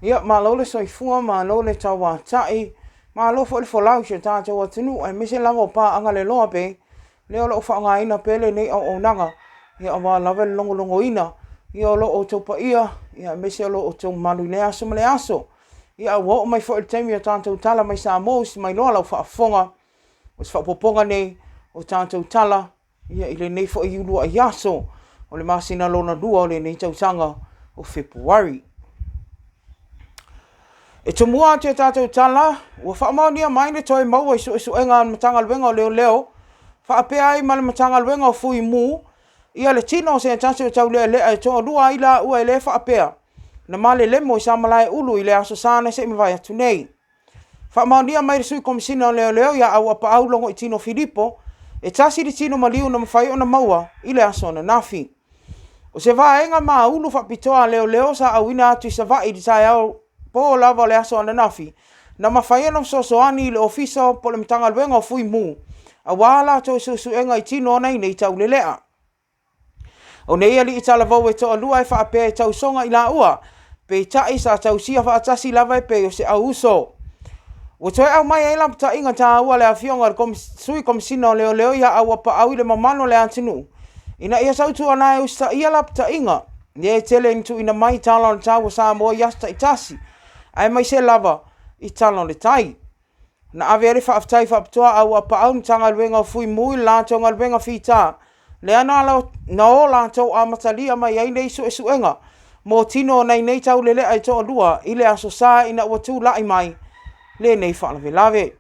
Ia, malo le soifua, malo le tauatai, malo foi le folau i si o tatou atunuu, aemaise lava o paaga le loa pe lea o lo o faaaogaina pea lenei auaunaga, ia aua lava le logologoina ia o lo outou paia, ia aemaise o lo outou mamalu i lea aso ma lea aso. Ia, ua oo mai foi i le taimi o tatou tala mai Samoa, usi mai loa lau faafofoga, o se faaopoopoga nei o tatou tala ia i lenei foi uluai aso o le masina lona lua o lenei tausaga o Fepuari. E tumua atu e tatou tala, ua faamaonia mai le toe maua i suesuega a le Matagaluega o Leoleo faapea ai ma le Matagaluega o Fui Mu ia le tino o se tasi o taulealea e toalua ai laua e le faapea na malelemo i Samalaeulu i le Aso Sa na se i mavae atu nei. Faamaonia mai e le Sui Komesina o Leoleo ia Auapaau Logoitino Filipo, e tasi le tino maliu na mafai ona maua i le aso ananafi. O se vaega maulu faapitoa a leoleo sa auina atu i Savaii i le taeao po lava o le aso ananafi, na mafai ona fesoasoani i le Ofisa po o le Matagaluega o Fui Mu aua a latou suesuega i tino o nai nei taulelea. O nei alii talavou e toalua e faapea e tausoga i laua, peitai sa tausia faatasi lava e pei o se auuso. Ua toe aumai ai lapataiga taua a le Afioga i le Sui Komesina o Leoleo ia Auapaau i le mamalu o le atunuu, ina ia tautuana e usitaia lapataiga lea e tele ina tuuina mai i tala o le tau a Samoa i aso taitasi, aemaise lava i tala o le tai. Na ave ai le faafetai faapitoa a Auapaau i le Matagaluega o Fui Mu i le latou galuega fita, lea na o latou amatalia mai ai nei suesuega mo tino o nai nei taulelea e toalua i le Aso Sa ina ua tulai mai lenei faalavelave.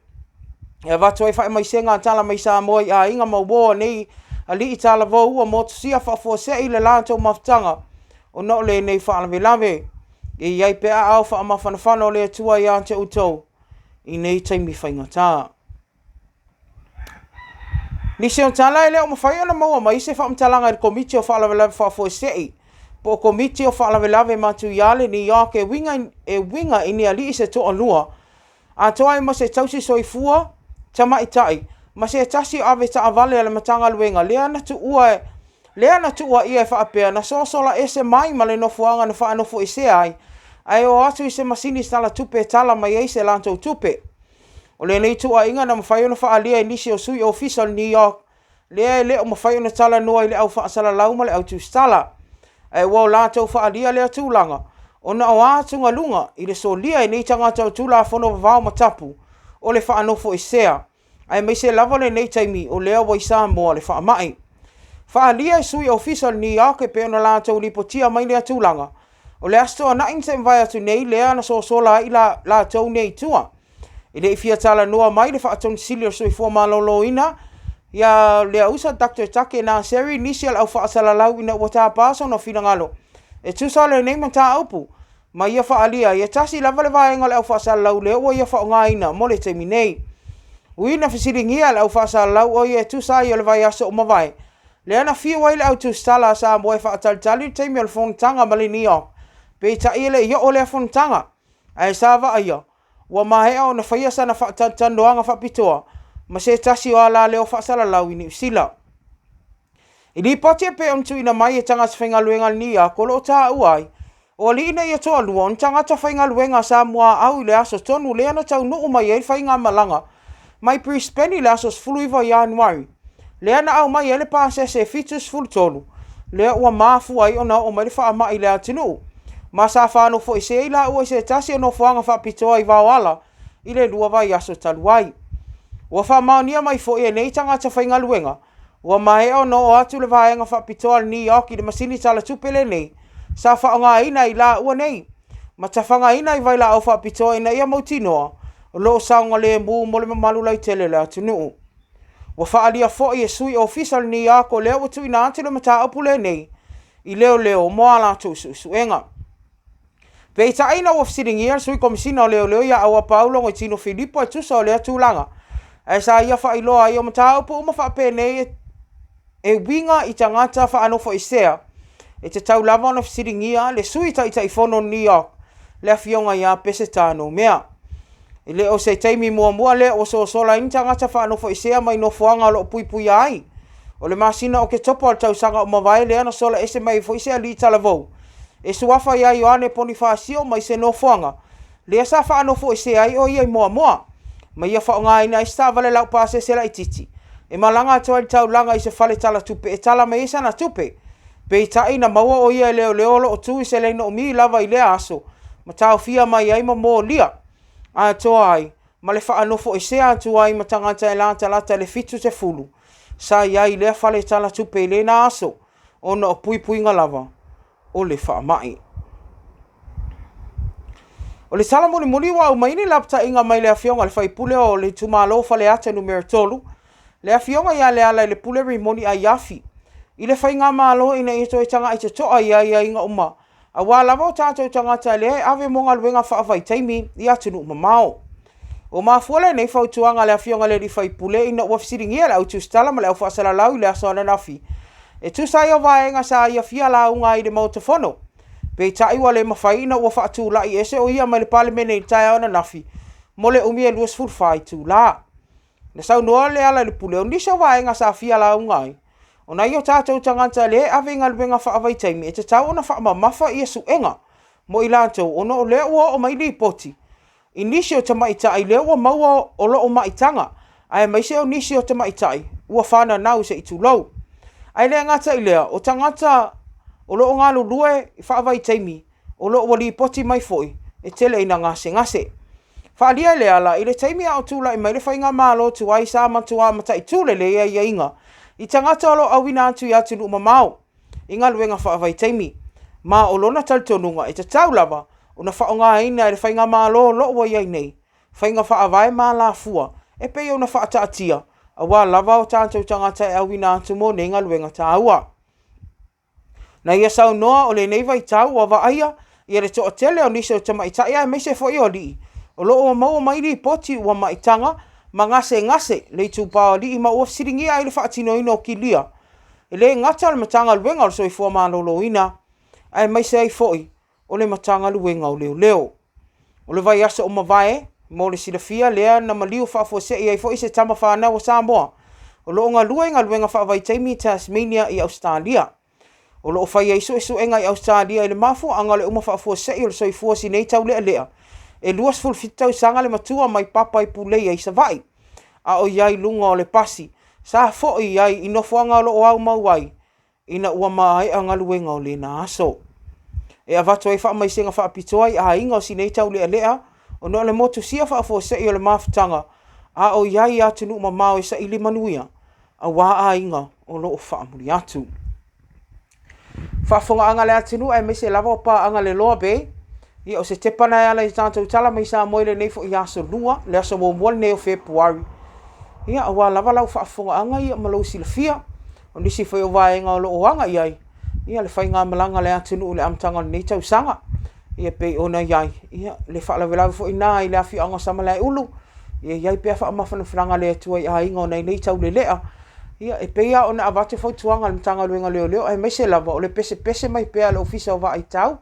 E avatu ai faamaisega a Tala Mai Samoa i aiga ma uo o nei alii talavou ua motusia faafuasei le latou mafutaga ona o lenei faalavelave. Ia i ai pea aao faamafanafana o le Atua ia te outou i nei taimi faigata. Nisi o tala e le o mafai ona maua mai se faamatalaga i le Komiti o Faalavelave Faafuasei po o Komiti o Faalavelave Matuia le NEOC e uiga, e uiga i ni alii se toalua atoa ai ma se tausi soifua tamaitai ma se tasi o avetaavale a le Matagaluega lea na tuua lea na tuuaia e faapea na sosola ese mai ma le nofoaga na faanofoesea ai ae o atu i se masini tala tupe e tala mai ai se latou tupe. O lenei tuuaiga na mafai ona faaalia e nisi o sui ofisa o le NEOC lea e le o mafai ona talanoa i le au faasalalau ma le au tusitala. Ae ua o latou faaalia lea tulaga ona o atugaluga i le solia e nei tagata o Tulafono vavao ma tapu o le faanofoesea aemaise lava lenei taimi o lea ua i Samoa le faamai. Faaalia e sui ofisa o le NEOC e pei ona latou lipotia mai lea tulaga, o le Aso Toonai na se i mavae atu nei lea na sosola ai latou nei i tua. E le i fia talanoa mai le Faatonu Sili o le Soifua Maloloina ia Leausa Doctor Take Naseri i nisi o le au faasalalau ina ua tapa sona finagalo e tusa o lenei mataupu ma ia faaalia ai e tasi lava le vaega o le au faasalalau lea ua ia faaaogaina mo le taimi nei. Ui ina fesiligia e le au faasalalau o ia e tusa ai o le vaiaso ua mavae, lea na fiu ai le au tusitala a Samoa e faatalitali le taimi o le fonotaga ma le NEOC, peitai e le i oo lea fonotaga. Ae sa vaaia, ua maea ona faia sana faatalatalanoaga faapitoa ma se tasi o alaleo faasalalau i Niu Sila. I lipoti e pei ona tuuina mai e tagata faigaluega a le NEOC o lo o taua ai, o alii nei e toalua o ni tagata faigaluega sa muaau i le aso tonu lea na taunuu mai ai le faigamalaga mai Brisbane i le aso 19 o Ianuari, lea na aumai ai le pasese e 73 lea ua mafua ai ona oo mai le faamai i le atunuu, ma sa faanofoesea i laua i se tasi o nofoaga faapitoa i Vaoala i le lua vaiaso talu ai. Ua faamaonia mai foi e nei tagata faigaluega, ua maea ona oo atu le vaega faapitoa a le NEOC i le masini talatupe lenei sa faaaogaina e i laua nei, ma tafagaina i vailaau faapitoa ina ia mautinoa o lo o saogalemu mo le mamalu lautele o le atunuu. Ua faaalia foi e sui ofisa o le NEOC o lea ua tuuina atu le mataupu lenei i leoleo mo a latou suesuega. Peitai ina ua fesiligia le Sui Komesina o Leoleo ia Auapaau Logoitino Filipo e tusa o lea tulaga, ae sa ia faailoa ai o mataupu uma faapenei e uiga i tagata faanofoesea, e tatau lava ona fesiligia le Sui Taitaifono o le NEOC, le Afioga ia Peseta Noumea. E le o se taimi muamua lea ua sosola ai ni tagata faanofoesea mai nofoaga o lo o puipuia ai. O le masina o Oketopa o le tausaga ua mavae lea na sola ese mai ai foi se alii talavou. E suafa ia Ioane Ponifasio mai se nofoaga lea sa faanofoesea ai o ia i Moamoa, ma ia faaaogaina ai se taavale laupasese laitiiti e malaga atu ai i le taulaga i se fale tala tupe e tala mai ai sana tupe. Peitai na maua o ia e leoleo o lo o tu i se laina umi lava i lea aso ma taofia mai ai ma molia atoa ai ma le faanofoesea atu ai ma tagata e latalata i le 70 sa i ai i lea fale tala tupe i lena aso ona o puipuiga lava o le faamai. O le tala mulimuli ua aumai ni lapataiga mai le Afioga i le Faipule o le itumalo o Faleata Nu.3, le Afioga ia Lealailepule Rimoni Aiafi, i le Faigamalo ina ia toe tagai totoa i aiaiga uma aua lava o tatou tagata lea e ave mo galuega faavaitaimi i atunuu mamao. Ua mafua lenei fautuaga a le Afioga i le alii faipule ina ua fesiligia e le au tusitala ma le au faasalalau i le aso ananafi e tusa ai o vaega sa ia fia lauga ai i le Maota Fono. Peitai ua le mafai ina ua faatulai ese o ia mai le Palemene i le taeao ananafi mo le umi e 24 itula. Na saunoa Lealailepule o nisi o vaega sa fia lauga ai, o nai o tatou tagata lea e ave i galuega faavaitaimi e tatau ona faamamafa ia suega mo i latou ona o lea ua oo mai lipoti i nisi o tamaitai lea ua maua o lo o maitaga aemaise o nisi o tamaitai ua fananau se i tulou. Ae le gata i lea, o tagata o lo o galulue i faavaitaimi o lo o ua lipoti mai foi e tele ina gasegase. Faaalia e Leala, i le taimi a o tulai mai le faigamalo tuai sa matua mataitu lelei aiaiga i tagata o lo o auina atu i atunuu mamao i galuega faavaitaimi, ma o lona talitonuga e tatau lava ona faaaogaina e le faigamalo o lo o ua i ai nei faiga faavae ma alafua e pei ona faataatia aua lava o tatou tagata e auina atu mo nei galuega taua. Na ia saunoa o lenei vaitau ua vaaia ia le toatele o nisi o tamaitai aemaise foi o alii o lo o ua maua mai lipoti ua maitaga ma gasegase le itupa o alii ma ua fesiligia ai le faatinoina o kilia e le gata o le Matagaluega o le Soifua Maloloina aemaise ai foi o le Matagaluega o Leoleo. O le vaiaso ua mavae, mo le silafia lea na maliu faafuasei ai foi se tama fanau a Samoa o lo o galue i galuega faavaitaimi i Tasmania i Ausetalia. O lo o fai ai suesuega i Ausetalia i le mafuaaga o le uma faafuasei o le soifua o si nei taulealea e 27 tausaga le matua mai Papa i Puleia i Savaii, a o i ai i luga o le pasi sa foi ai i nofoaga o lo o aumau ai ina ua maea galuega o lena aso. E avatu ai faamaisega faapitoa i aiga o si nei taulealea ona o le motusia faafuasei o le mafutaga a o i ai i atunuu mamao e saili manuia aua aiga o lo o faamuli atu. Faafofogaaga a le atunuu aemaise lava o paaga le Loa Bay, ia o se tepa na e ala i tatou tala mai Samoa i lenei foi aso Lua, le aso muamua lenei o Fepuari. Ia aua lava lau faafofogaaga ia ma lou silafia, o nisi foi o vaega o lo o agai ai ia le faigamalaga a le atunuu i le amataga o lenei tausaga. Ia pei ona i ai ia le faalavelave foi na i le afioaga o Samalaeulu, ia i ai pea faamafanafanaga a le Atua i aiga o nai nei taulelea. Ia e pei lava ona avatu fautuaga a le Matagaluega o Leoleo aemaise lava o le pesepese mai pea a le Ofisa o Vaaitau,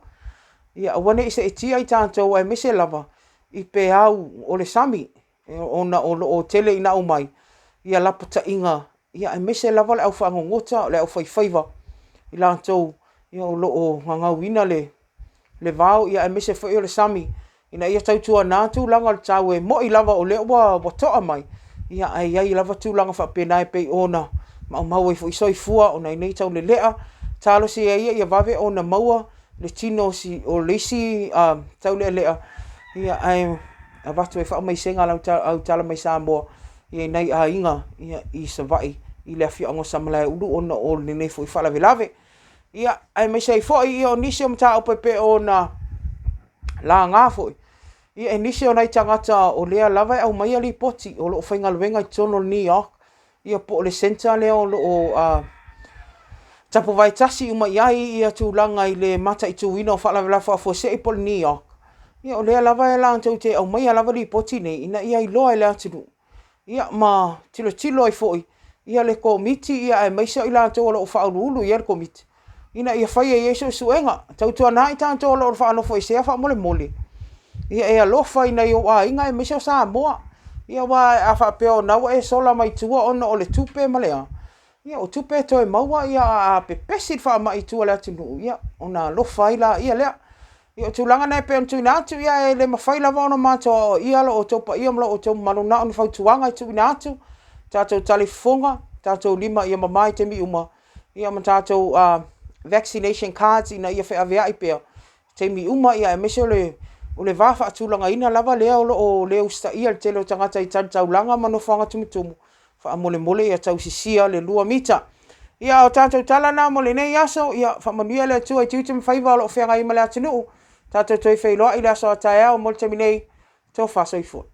ia aua ne i seetia i tatou aemaise lava i peau o le sami ona o lo o tele ina aumai ia lapataiga ia aemaise lava le au faagogota, o le au faifaiva, i latou ia o lo o gagauina le le vao ia aemaise foi o le sami ina ia tautuana tulaga o le tau e moni lava o lea ua ua toa mai ia ae i ai lava tulaga faapena e pei ona maumau ai foi soifua o nai nei taulelea. Talosia ia ia vave ona maua le tino o si o le isi taulealea ia ae avatu ai faamaisega a lau au tala mai Samoa ia i nai aiga ia i Savaii i le afioaga o Samalaeulu ona o lenei foi faalavelave. Ia, aemaise ai foi ia o nisi o mataupu e pei ona laga foi ia e nisi o nai tagata o lea lava e aumaia lipoti o lo o faigaluega i totonu o le New York ia po o le centre lea o lo o tapuvae tasi uma i ai ia tulaga i le mataituina o faalavelave faafuasei po o le New York. Ia o lea lava e latou te aumaia lava lipoti nei ina ia iloa e le atunuu ia ma tilotilo ai foi ia le Komiti ia aemaise o i latou o lo o faauluulu i ai le Komiti ina ia faia i ai suesuega. Tautuana i tatou o lo o faanofoesea faamolemole, ia e alofa i nai ou aiga aemaise o Samoa. Ia aua a faapea o na ua e sola mai tua ona o le tupe ma le a, Ia, o tupe e toe maua, ia, a pepesi le faamai i tua o le atunuu, ia, ona alofa ai laia lea. Ia, o tulaga na e pei ona tuuina atu, ia, e le mafai lava ona matou aoaia lo outou paia ma lo outou mamalu, na o ni fautuaga e tuuina atu, tatou talifofoga, tatou lima ia mama i taimi uma, ia ma tatou uh, vaccination cards ina ia feaveai pea taimi uma, ia aemaise o le o le va faatulagaina lava lea o lo o le usitaia e le tele o tagata i tali taulaga ma nofoaga tumutumu, faamolemole ia tausisia le 2 mita. Ia o tatou tala na mo lenei aso, ia faamanuia le Atua i tiute ma faiva o lo o feagai ai ma le atunuu. Tatou toe feiloai i le aso a taeao mo le taimi nei, tofa soifua.